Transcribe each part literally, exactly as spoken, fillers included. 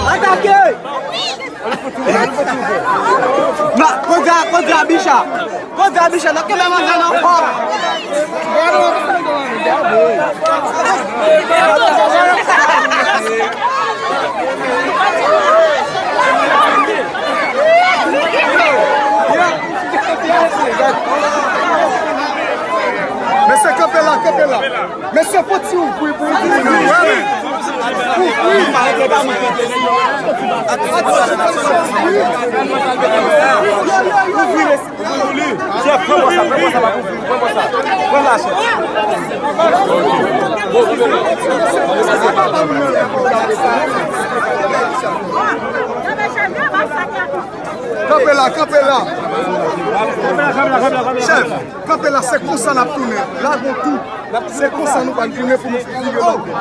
Atake! Na, kontra, kontra, bicha. Kontra, bicha, n ap kenbe manzè nan kò. Mesye, kanpe la, kanpe la. Mesye, fò ti ouvri pou ouvri. Ouvri. Ouvri, mesye. Chèf, pran bò sa, pran bò sa, pran bò sa, pran bò sa. Pran la, chèf. Kanpe la, kanpe la. Chèf, kanpe la, se konsa n ap tounen. Lagon tou. Se konsa nou pral tounen pou nou vire lòt bò.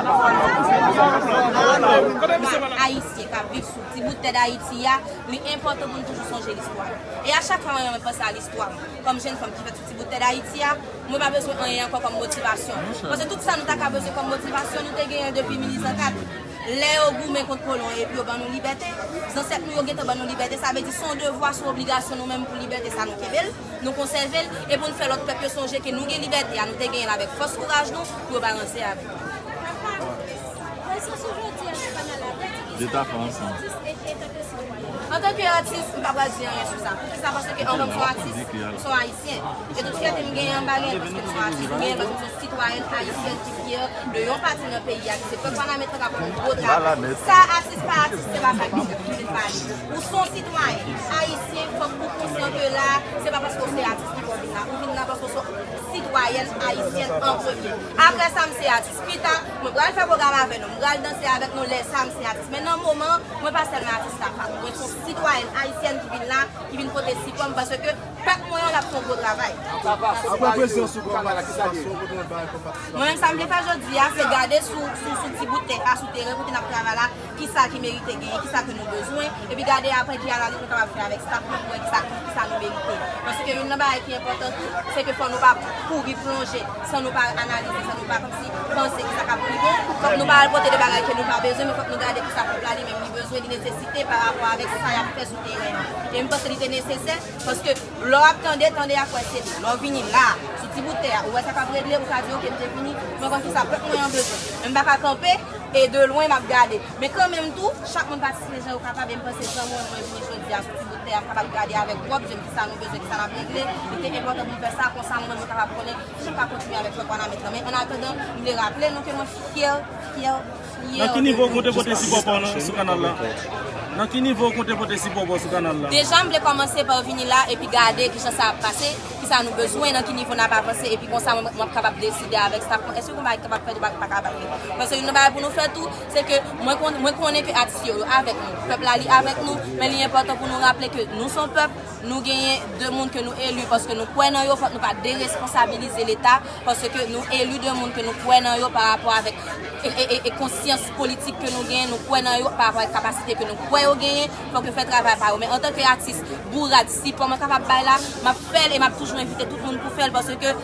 Ayisyen k ap viv sou ti bout tè Dayiti a, li enpòtan pou nou toujou sonje listwa nou. E a chak fwa mwen, mwen panse a listwa m, kòm jèn fanm ki fèt sou ti bout tè Dayiti a, mwen pa bezwen anyen ankò kòm motivasyon. Paske tout sa nou ta ka bezwen kòm motivasyon, nou te genyen depi mil uit san kat. Lè yo goumen kont kolon epi yo ban nou libète, zansèt nou yo gentan ban nou libète, sa vle di se yon devwa, se yon obligasyon nou menm pou libète sa nou kenbe l, nou konsève l, e pou n fè lòt pèp yo sonje ke nou gen libète a, nou te genyen l avèk fòs kouraj nou pou yo pa ranse avè nou. Prezans ou jodi a sou kanal la, de ti ki sa, antanke atis, e, e, antanke sitwayen. Antanke atis, m pa pral di anyen sou sa. Poukisa? Paske anvan m se yon atis, m se yon ayisyen. E tout fyète m genyen, m pa genyen l paske m se yon atis, m genyen l paske m se yon sitwayèn ayisyèn ki fyè de yon pati nan peyi a, ki se pèp Wanament lan k ap fè yon gwo travay. Sa atis pa atis, se pa sa ki fè m vin pale. Ou se yon sitwayen ayisyen, fòk ou konsyan ke la, se pa paske w se atis ki fè w vin la. Ou vin la paske w se yon sitwayèn ayisyèn an premye. Apre sa, m se atis. Pita, mwen pral fè pwogram avè nou, m pral danse avèk nou lè sa, m se atis. Men nan moman, mwen pa sèlman atis Tafa. Mwen se yon sitwayèn ayisyèn ki vin la, ki vin pote sipò m, paske pèp mwen an, l ap fè yon gwo travay. Apre prezans ou kòm atis, sa sou kote yon bagay kòm atis. Mwen menm, sa m vle fè jodi a, se gade sou, sou, sou ti bout tè a, sou teren kote n ap travay la, kisa ki merite genyen, kisa ke nou bezwen, epi gade apre ki analiz nou kapab fè avèk staf nou pou wè kisa, kisa nou merite. Paske youn nan bagay ki enpòtan tou, se ke fò nou pa kouri plonje san nou pa analize, san nou pa kòmsi panse kisa k ap pi bon. Fòk nou pa al pote de bagay ke nou pa bezwen, men fòk nou gade kisa pèp la li menm li bezwen, li nesesite pa rapò avèk sa y ap fè sou teren an. E m panse li te nesesè, paske lè w ap tande, tande ak wè se bon. Lè w vini la, sou ti bout tè a, ou wè sa k ap regle, ou ka di, "Oke, m te vini, mwen konn kisa pèp mwen an bezwen." Men m pa ka kanpe, e de lwen m ap gade. Men kanmenm tou, chak moun patisipe jan yo kapab, e m panse jan mwen, mwen vini jodi a sou ti bout tè a, m kapab gade avèk pwòp je m kisa nou bezwen, kisa n ap regle. Li te enpòtan pou m fè sa, konsa mwen, mwen kapab konnen jan m ka kontinye avèk pèp Wanament lan. Men annatandan, m vle raple nou ke mwen fyè, fyè, fyè de nou. Nan ki nivo w konte pote sipò pa w nan, sou kanal la? Nan ki nivo w konte pote sipò pa w sou kanal la? Deja, m vle kòmanse pa vini la epi gade kijan sa ap pase, kisa nou bezwen, nan ki nivo n ap avanse, epi konsa mwen, mwen ap kapab deside avèk staf mwen, èske yon bagay kapab fèt ou pa, pa kapab fèt. Paske youn nan bagay pou nou fè tou, se ke mwen kon-, mwen konnen ke atis yo, yo avèk nou, pèp la li avèk nou, men li enpòtan pou nou raple ke nou se yon pèp, nou genyen de moun ke nou eli paske nou kwè nan yo, fòk nou pa deresponsabilize Leta, paske nou eli de moun ke nou kwè nan yo pa rapò avèk e, e, e, e konsyans politik ke nou genyen, nou kwè nan yo pa rapò avèk kapasite ke nou kwè yo genyen, fòk yo fè travay pa yo. Men antanke atis, bourad, sipò mwen kapab bay la, m ap fè l e m ap toujou envite tout moun pou fè l, paske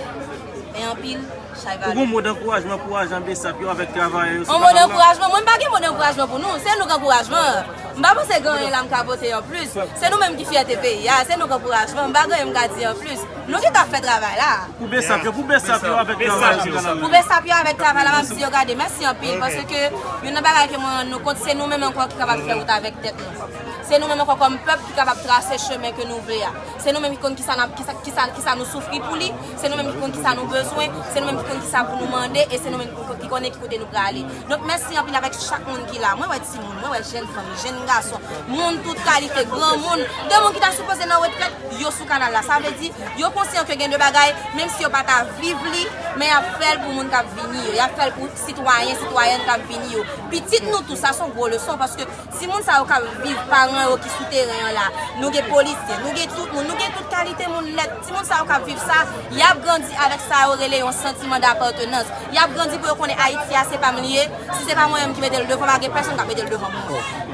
e anpil, chay vale. Ou gon mo dankourajman pou ajan BSAP yo avèk travayè yo sou kanal la? On mo dankourajman? Mwen m pa gen mo dankourajman pou nou, se nou k ankourajman. M pa panse gen anyen la m ka pote anplis. Se nou menm ki fyète peyi a, se nou k ankourajman. M pa gen anyen m ka di anplis. Nou ki t ap fè travay la. Pou BSAP yo, pou BSAP yo avèk travay yo sou kanal la. Pou BSAP yo avèk travay la, m ap di yo gade, mèsi anpil, paske youn nan bagay ke mwen rann nou kont, se nou menm ankò ki kapab fè wout avèk tèt nou. Se nou menm ankò kòm pèp ki kapab trase chemen ke nou vle a. Se nou menm ki konn kisa n ap, kisa, kisa, kisa nou soufri pou li, se nou menm ki konn kisa nou bezwen, se nou menm ki konn kisa pou nou mande, e se nou menm ki konn, ki konnen ki kote nou prale. Donk, mèsi anpil avèk chak moun ki la. Mwen wè timoun, mwen wè jèn fanm, jèn gason, moun tout kalite, granmoun, de moun ki ta sipoze nan retrèt, yo sou kanal la. Sa vle di, yo konsyan ke gen de bagay, menm si yo pa ta viv li, men y ap fè l pou moun k ap vini yo, y ap fè l pou sitwayen, sitwayèn k ap vini yo. Pitit nou tou, sa se yon gwo leson, paske timoun sa yo k ap viv, paran yo ki sou teren an la, nou gen polisye, nou gen tout moun, nou gen tout kalite moun nèt. Timoun sa yo k ap viv sa, y ap grandi avèk sa yo rele yon santiman dapatnans. Y ap grandi pou yo konnen Ayiti a se pa m li ye, si se pa mwen menm ki mete l devan, pa gen pèsonn k ap mete l devan pou mwen.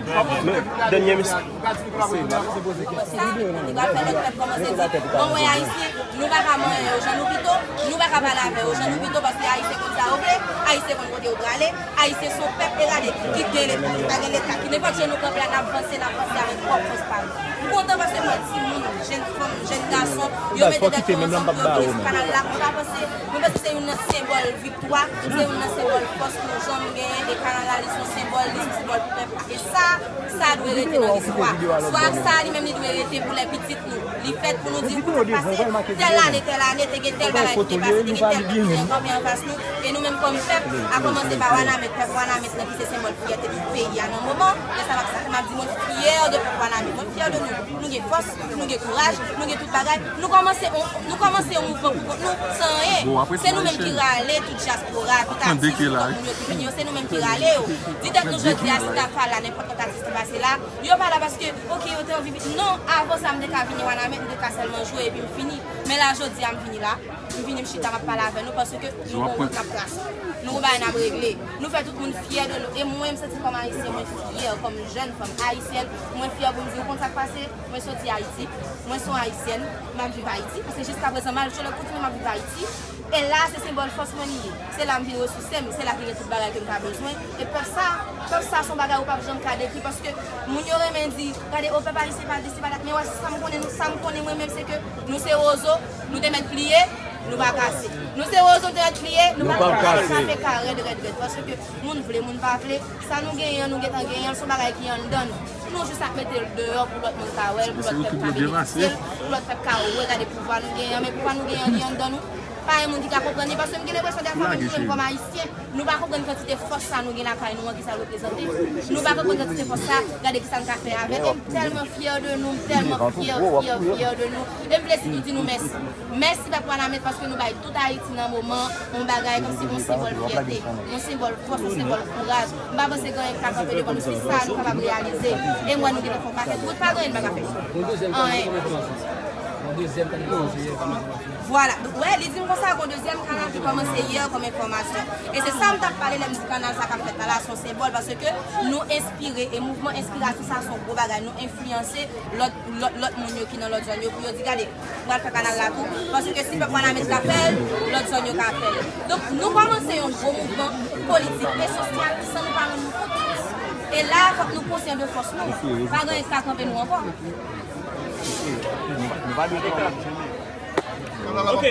Dènye mesaj. Sa, li pral fè lòt pèp kòmanse di, bon, wè Ayisyen, nou pa ka manyen yo jan nou pito, nou pa ka pale avè yo jan nou pito, paske Ayisyen konn sa yo vle, Ayisyen konn kote yo prale, Ayisyen se yon pèp, e gade, ki gen Leta, ki pa gen Leta, ki nenpòt jan nou kanpe a, n ap vanse, n ap vanse avèk pwòp fòs pa nou. M kontan paske m wè timoun, jèn fanm, jèn gason, yo mete tèt yo ansanm pou yo vini sou kanal la. Mwen pa panse, mwen panse se youn nan senbòl viktwa, se youn nan senbòl fòs nou janm genyen, e kanal la, li se yon senbòl, li se yon senbòl pou pèp la. E sa, sa dwe rete nan listwa. Swa sa li menm li dwe rete pou lè pitit nou. Li fèt pou nou di, kout sa k pase, tèl ane, tèl ane, te gen tèl bagay ki te pase, te gen tèl pèp ki te kanpe anfas nou, e nou menm kòm pèp, a kòmanse pa Wanament, pèp Wanament lan ki se senbòl fyète tout peyi a nan moman, e sa m ap, sa m ap di, mwen fyè de pèp Wanament, mwen fyè de nou. Nou gen fòs, nou gen kouraj, nou gen tout bagay. Nou kòmanse yon, nou kòmanse yon mouvman pou kont nou, san anyen. Se nou menm ki rale tout dyaspora, tout atis, tout lòt moun yo ki vini yo, se nou menm ki rale yo. Di tèt nou jodi a, si n ta pale a nenpòt lòt atis ki pase la, yo pa la paske, oke, yo te anvi vin. Non, avan sa, m te ka vini Wanament, m te ka sèlman jwe epi m fini. Men la, jodi a, m vini la. M vini, m chita, m ap pale avè nou paske nou gon wout n ap trase. Nou gon bagay n ap regle. Nou fè tout moun fyè de nou. E mwen, m santi kòm Ayisyen, mwen fyè, kòm jèn fanm ayisyèn, mwen fyè pou m di, ou konn sa k pase? Mwen soti Ayiti, mwen se yon Ayisyèn, m ap viv Ayiti, paske jiskaprezan, malgre lòt kote, men m ap viv Ayiti. E la, se senbòl fòs mwen li ye. Se la m vin resouse m, se la ki gen tout bagay ke m ta bezwen. E pèp sa, pèp sa se yon bagay ou p ap janm ka dekri, paske moun yo renmen di, gade, o pèp ayisyen pa di si pa dat, men wè, sa m konnen, sa m konnen mwen menm, se ke nou se wozo, nou te mèt pliye, nou pa kase. Nou se wozo, nou te mèt pliye, nou pa kase. Sa fè ka rèd, rèd, rèd, paske moun vle, moun pa vle, sa nou genyen an, nou gentan genyen l, se yon bagay ki anndan nou. Nou jis ap mete l deyò pou lòt moun ka wè l, pou lòt pèp ka benefisye l, pou lòt pèp ka wè, gade pouvwa nou genyen an, men pouvwa nou genyen an, li anndan nou. Pa gen moun ki ka konprann li, paske m gen lenpresyon dèfwa, menm nou menm kòm Ayisyen, nou pa konprann kantite fòs sa nou gen lakay nou an, ki sa l reprezante. Nou pa konprann kantite fòs sa, gade ki sa n ka fè avè l. E m tèlman fyè de nou, m tèlman fyè, fyè, fyè de nou. E m vle sitou di nou mèsi. Mèsi pèp Wanament paske nou bay tout Ayiti nan moman yon bagay kòmsi yon senbòl fyète, yon senbòl fòs, yon senbòl kouraj. M pa panse gen anyen ki ka kanpe devan nou si sa nou kapab reyalize. E m wè nou gentan fè yon pakèt wout, pa gen anyen n pa ka fè. Anyen. Vwala. Donk, wè, li di m konsa, gon dezyèm kanal ki kòmanse yè kòm enfòmasyon. E se sa m t ap pale lè m di kanal sa k ap fèt la, la, se yon senbòl, paske nou enspire, e mouvman enspirasyon sa, se yon gwo bagay. Nou enfliyanse lòt, lòt, lòt moun yo ki nan lòt zòn yo, pou yo di, gade, pral fè kanal la tou, paske si pèp Wanament ka fè l, lòt zòn yo ka fè l. Donk, nou kòmanse yon gwo mouvman politik e sosyal san nou pa rann nou kont. E la, fòk nou konsyan de fòs nou. Pa gen anyen ki ka kanpe nou ankò. Ok.